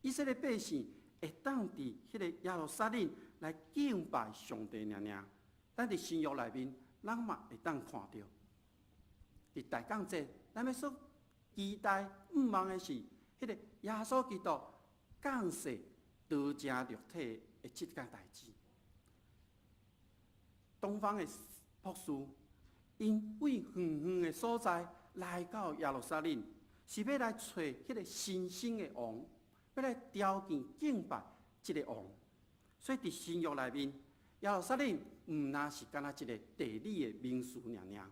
以色列百姓會當佇彼个耶路撒冷來敬拜上帝爾爾。咱佇新約內面，咱嘛會當看著。佇大降節，咱欲所期待、向望的是，彼个耶穌基督降世道成肉體的這件代誌。東方的博士，𪜶對遠遠的所在來到耶路撒冷，是欲來揣彼个新生的王，欲來朝見敬拜這个王。所以佇新約內面，耶路撒冷毋若是干焦一个地理的名詞爾爾。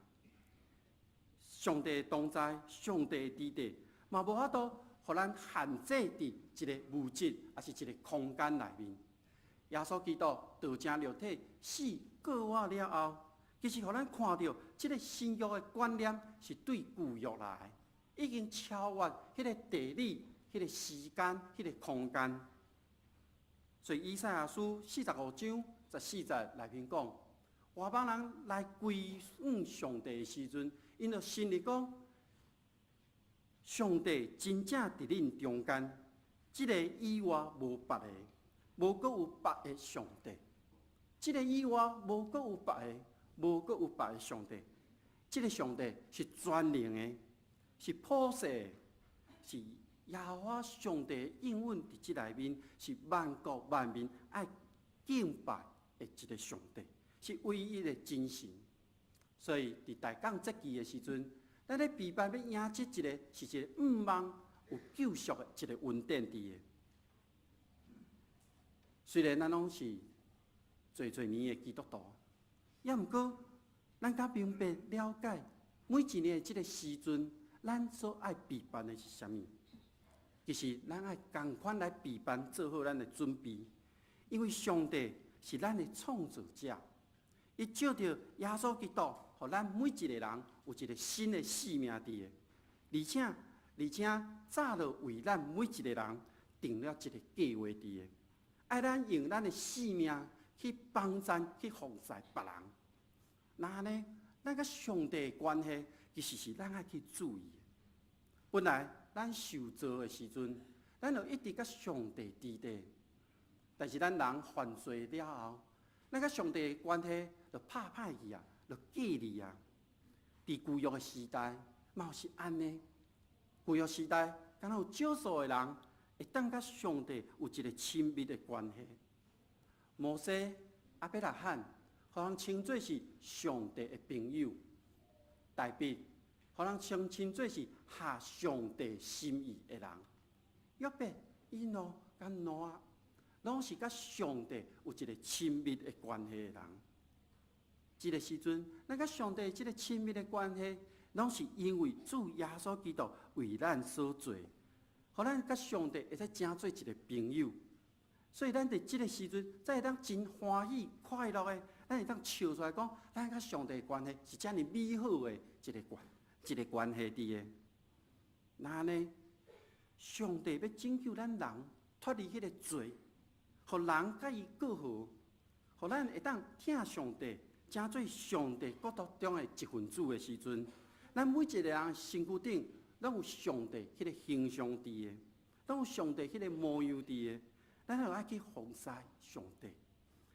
上帝同在，上帝佇佇，嘛無法度予咱限制佇一个物質，抑是一个空間內面。耶穌基督道成肉體死過活了後，其實予咱看著這个新約的觀念是對舊約來的，已經超越彼个地理、彼个時間、彼个空間。所以以賽亞書45章14節內面講，外邦人來歸向上帝的時陣，𪜶就心裡講：上帝真正佇恁中間，這个以外無別的，無閣有別的上帝。這个以外無閣有別的，無閣有別的上帝。這个上帝是全能的，是普世的，是耶和華上帝應允佇這內面，是萬國萬民愛敬拜的一个上帝，是唯一的真神。所以，佇大降節期的時陣，咱咧備辦欲迎接一个是一个向望有救贖的一个恩典佇的。雖然咱攏是濟濟年的基督徒，猶毋過，咱較明白了解每一年的這个時陣，咱所愛備辦的是啥物？其實，咱愛仝款來備辦，做好咱的準備，因為上帝是咱的創造者，伊藉著耶穌基督，予咱每一個人有一個新的生命佇的，而且早就為咱每一個人定了一個計劃佇的，愛咱用咱的生命去幫贊、去服侍別人。那按呢，咱佮上帝的關係，其實是咱愛去注意的。本來咱受造的時陣，咱就一直佮上帝佇佇。但是咱人犯罪了後，咱佮上帝的關係就拍歹去啊，就隔離啊。佇舊約的時代，嘛是按呢。舊約時代，敢若有少數的人會當佮上帝有一個親密的關係。摩西、亞伯拉罕，予人稱做是上帝的朋友；大衛，予人稱做是合上帝心意的人。約伯、以諾佮挪亞，攏是佮上帝有一個親密的關係的人。這个時陣，咱佮上帝這个親密的關係，攏是因為主耶穌基督為咱所做，予咱佮上帝會使成做一個朋友。所以咱佇這个時陣，才會當真歡喜快樂的，咱會當笑出來講，咱佮上帝的關係是遮爾美好的一個關係佇的。那按呢，上帝欲拯救咱人脫離彼个罪，予人佮伊和好，予咱會當疼上帝，成做上帝國度中的一份子的時陣，咱每一個人身軀頂攏有上帝彼個形象佇的，攏有上帝彼個模樣佇的。咱就愛去服侍上帝，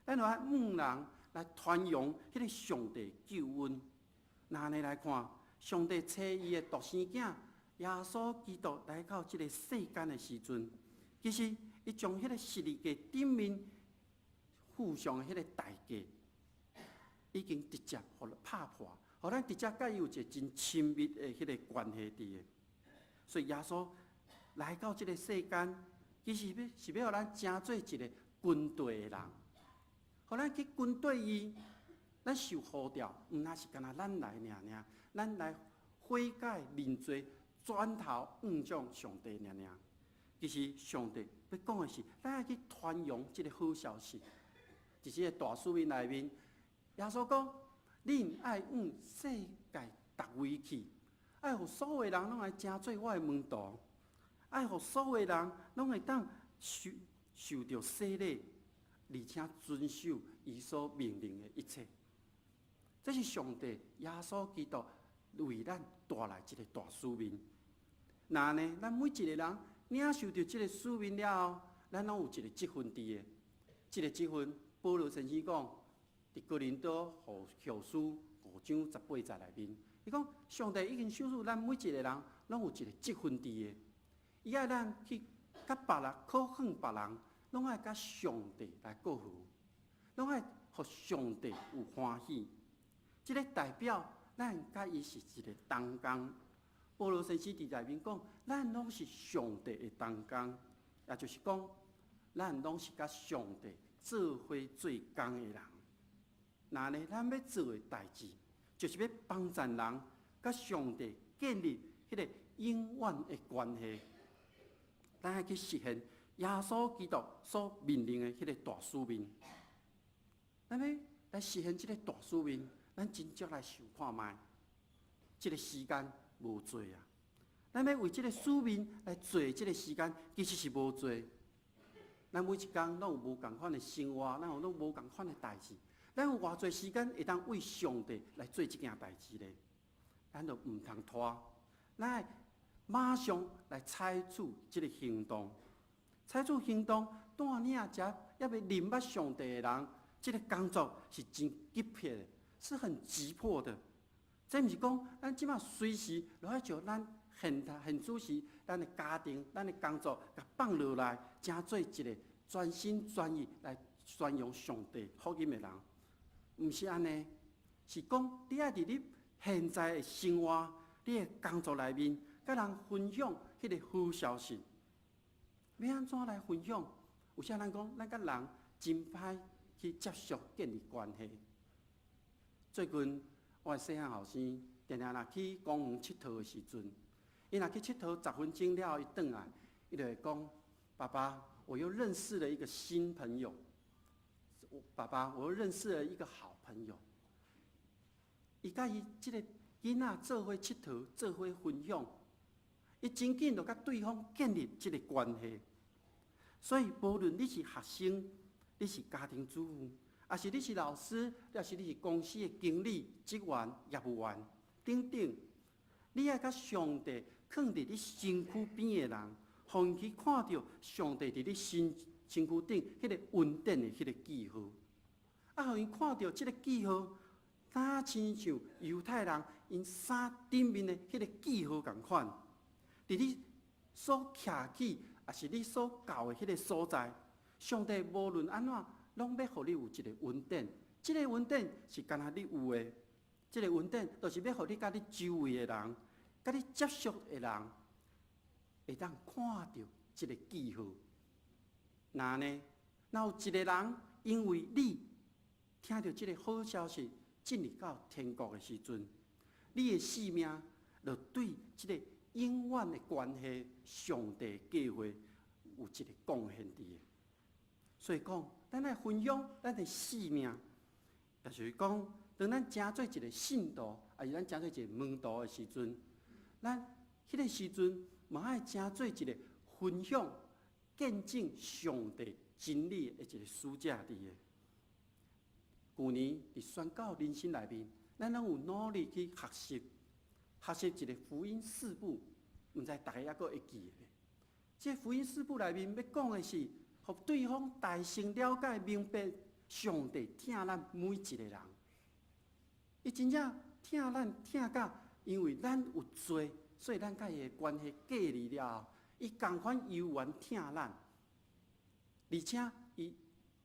咱就愛向人來傳揚彼個上帝救恩。那按呢來看，上帝差伊的獨生囝耶穌基督來到這个世間的時陣，其實伊將彼個十字架頂面付上的彼個代價，已經直接予拍破，予咱直接佮伊有一個真親密的彼個關係佇的。所以耶穌來到這个世間，其實欲是欲予咱成做一個跟隨的人，予咱去跟隨伊，咱受呼召，毋若是干焦咱來爾爾，咱來悔改認罪，轉頭向向上帝爾爾。其實上帝欲講的是，咱愛去傳揚這個好消息。佇這個大使命內面，耶穌講：恁愛往世界逐位去，愛予所有人攏來成做我的門徒。愛予所有人攏會當受著洗禮，而且遵守伊所命令的一切。這是上帝耶穌基督為咱帶來一個大使命。那按呢，咱每一個人領受著這个使命了後，咱攏有一個職分佇的。這个職分，保羅先生講，佇哥林多後書5章18節內面，伊講上帝已經賞賜咱每一個人，攏有一個職分佇的。伊愛咱去佮別人，考勸別人，攏愛佮上帝來過和，攏愛予上帝有歡喜。這个代表咱佮伊是一个同工。保羅先生佇內面講，咱攏是上帝的同工，也就是講，咱攏是佮上帝做伙做工的人。那呢，咱欲做的代誌，就是欲幫贊人佮上帝建立彼个永遠的關係。咱愛去實現耶穌基督所命令的彼个大使命。咱欲來實現這个大使命，咱真正來想看覓，這个時間無濟啊！咱欲為這个使命來做這个時間，其實是無濟。咱每一工攏有無仝款的生活，咱有攏無仝款的代誌。咱有偌濟時間會當為上帝來做這件代誌咧？咱就毋通拖，咱愛馬上來採取這个行動，採取行動，帶領遮猶未認捌上帝的人，這个工作是真急迫的，是很急迫的。這毋是講咱這馬隨時攏愛將咱現現此時咱的家庭、咱的工作，共放落來，成做一个專心專意來宣揚上帝福音的人。毋是按呢，是講你愛佇你現在的生活、你的工作內面，佮人分享彼个好消息。欲按怎來分享？有啥人講，咱佮人真歹去接觸、建立關係。最近我的細漢後生，定定若去公園𨑨迌的時陣，伊若去𨑨迌10分鐘了後，伊轉來，伊就會講：爸爸，我又認識了一個新朋友。爸爸，我又認識了一個好朋友。伊佮伊這个囡仔做伙𨑨迌，做伙分享，伊真緊就佮對方建立這个關係。所以，無論你是學生，你是家庭主婦，抑是你是老師，抑是你是公司的經理、職員、業務員等等，你愛佮上帝囥佇你身軀邊的人，予𪜶去看著上帝佇你身軀頂彼个恩典的彼个記號，啊，予𪜶看著這个記號，若親像猶太人𪜶衫頂面的彼个記號仝款，佇你所徛起，抑是你所到的彼个所在，上帝無論按怎，攏欲予你有一个恩典。這个恩典是干焦你有的，這个恩典就是欲予你佮你周圍的人，佮你接觸的人，會當看著這个記號。若呢，若有一个人因為你聽著這个好消息，進入到天國的時陣，你的性命就對這个永遠的關係，上帝計劃有一个貢獻佇的。所以講，咱愛分享咱的性命，也就是講，當咱成做一个信徒，抑是咱成做一个門徒的時陣，咱彼个時陣嘛愛成做一个分享、見證上帝真理的一个使者佇的。舊年佇宣教人生內面，咱攏有努力去學習，學習一个福音四步，毋知大家猶閣會記得袂？這福音四步內面欲講的是，予對方大聲了解明白上帝疼咱每一个人。伊真正疼咱疼甲，因為咱有罪，所以咱佮伊的關係隔離了後，伊仝款猶原疼咱，而且伊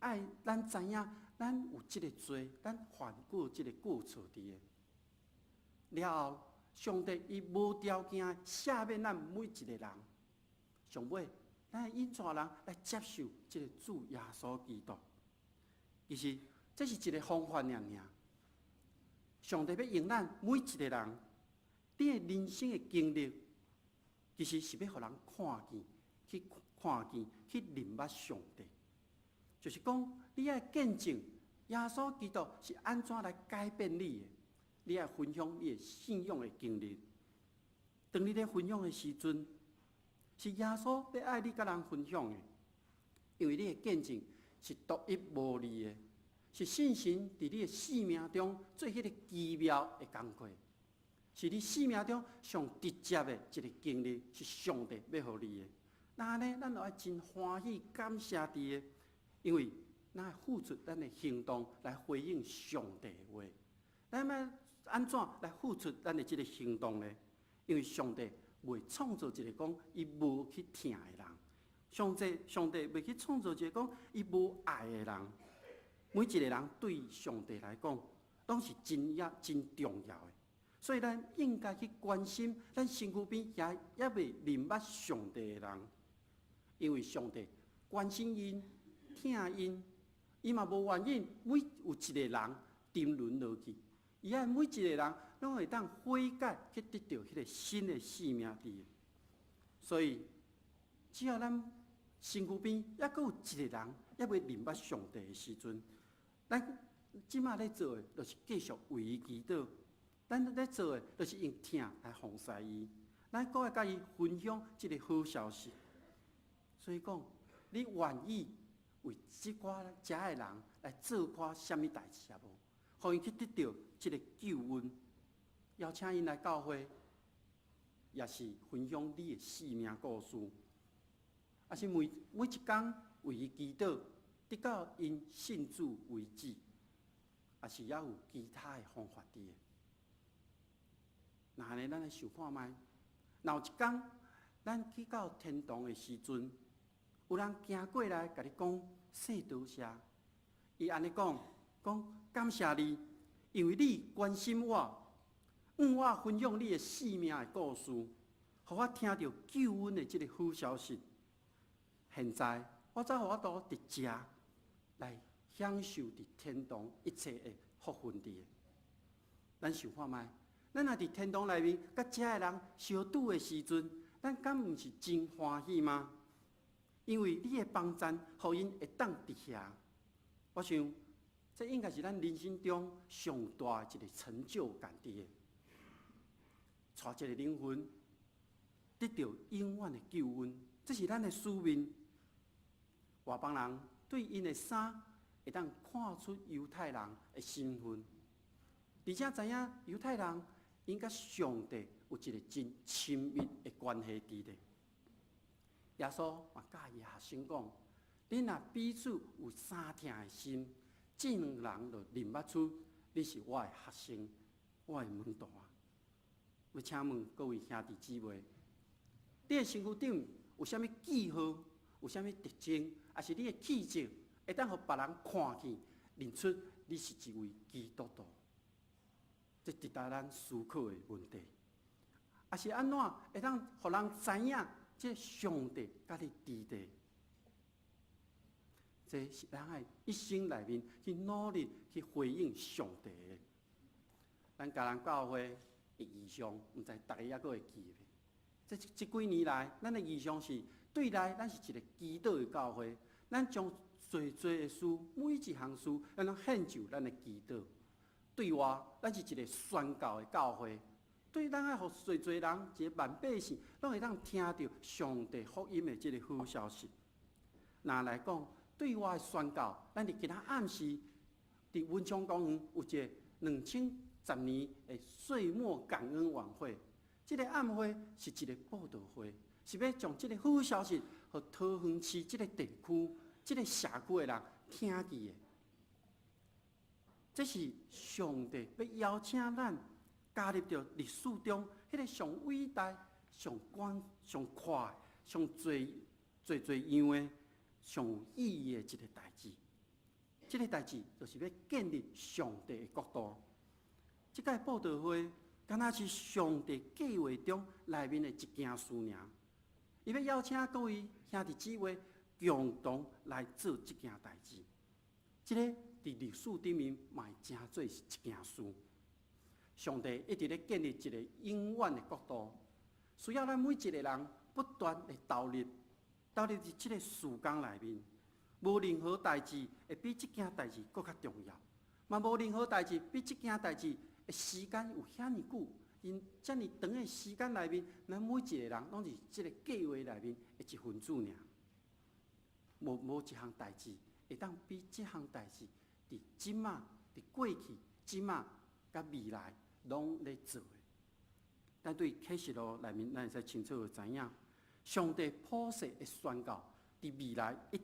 愛咱知影，咱有這个罪，咱犯過這个過錯佇的。了後，上帝伊無條件赦免咱每一个人。上尾，咱會引帶人來接受這个主耶穌基督。其實，這是一个方法爾爾。上帝欲用咱每一个人，你的人生的經歷，其實是欲予人看見，去看見，去認捌上帝。就是講，你愛見證耶穌基督是按怎來改變你的，你愛分享你的信仰的經歷。當你咧分享的時陣，是耶穌欲愛你佮人分享的，因為你的見證是獨一無二的，是聖神佇你的生命中做彼个奇妙的工課，是你生命中上直接的一个經歷，是上帝欲予你的。若按呢，咱就愛真歡喜感謝佇的，因為咱愛付出咱的行動來回應上帝的話。咱欲按怎來付出咱的這个行動呢？因為上帝袂創造一个講伊無去疼的人，上帝袂去創造一个講伊無愛的人。每一个人對上帝來講，攏是真也真重要的。所以咱應該去關心咱身軀邊遐猶未認捌上帝的人，因為上帝關心𪜶、疼𪜶，伊嘛無願意每有一个人沉淪落去，伊愛每一个人攏會當悔改去得著彼个新的生命佇。所以，只要咱身軀邊猶閣有一個人猶未認捌上帝的時陣，咱這馬咧做的，就是繼續為伊祈禱。咱咧做的，就是用疼來服侍伊。咱閣愛佮伊分享這个好消息。所以講，你願意為這寡遮的人來做寡啥物代誌啊？無，予𪜶去得著這个救恩，邀請𪜶來教會，抑是分享你的生命故事，抑是每每一工為伊祈禱，直到𪜶信主為止，抑是猶有其他的方法佇的。若按呢，咱來想看覓，若有一工咱去到天堂的時陣，有人行過來共你講說多謝，伊按呢講，講感謝你，因為你關心我，向我分享你的生命的故事，予我聽著救恩的這个好消息。現在我才有法度佇遮來享受佇天堂一切的福分佇的。咱想看覓？咱若佇天堂內面，佮遮的人相拄的時陣，咱敢毋是真歡喜嗎？因為你的幫贊，予𪜶會當佇遐。我想，這應該是咱人生中上大的一个成就感佇的。帶一个靈魂得著永遠的救恩，這是咱的使命。外邦人對𪜶的衫會當看出猶太人的身份，而且知影猶太人𪜶佮上帝有一个真親密的關係佇咧。耶穌嘛教伊學生講：恁若彼此有相疼的心，眾人就認捌出你是我的學生，我的門徒啊！欲請問各位兄弟姊妹，你的身軀頂有啥物記號？有啥物特徵？抑是你的氣質會當予別人看見，認出你是一位基督徒？這值得咱思考的問題。抑是按怎會當予人知影，這上帝佮你佇咧？這是咱愛一生內面去努力去回應上帝的。咱迦南教會的異象，毋知逐家猶閣會記袂？這這幾年來，咱的異象是對內，咱是一个祈禱的教會，咱將濟濟的事，每一項事，咱攏獻上咱的祈禱。對外，咱是一个宣教的教會，對咱愛予濟濟人，一个萬百姓，攏會當聽著上帝福音的這个好消息。若來講，對外的宣教，咱佇今仔暗時，佇文昌公園有一个2010年的歲末感恩晚會。這个晚會是一个佈道會，是欲將這个好消息，予桃園市這个地區、這个社區的人聽見的。這是上帝欲邀請咱加入著歷史中彼个上偉大、上廣、上闊、上濟濟濟樣的、上有意義的一个代誌。這个代誌就是欲建立上帝的國度。這屆佈道會，敢若是上帝計劃中內面的一件事爾。伊欲邀請各位兄弟姊妹共同來做這件代誌。這个佇歷史頂面嘛會成做是一件事。上帝一直咧建立一个永遠的國度，需要咱每一个人不斷的投入，投入佇這个事工內面。無任何代誌會比這件代誌閣較重要，嘛無任何代誌比這件代誌的時間有遐爾久。𪜶遮爾長的時間內面，咱每一个人攏是這个計劃內面的一份子爾。無一項代誌會當比這項代誌佇這馬、佇過去、這馬佮未來攏咧做的。咱對啟示錄內面，咱會使清楚的知影，上帝普世的宣告，佇未來一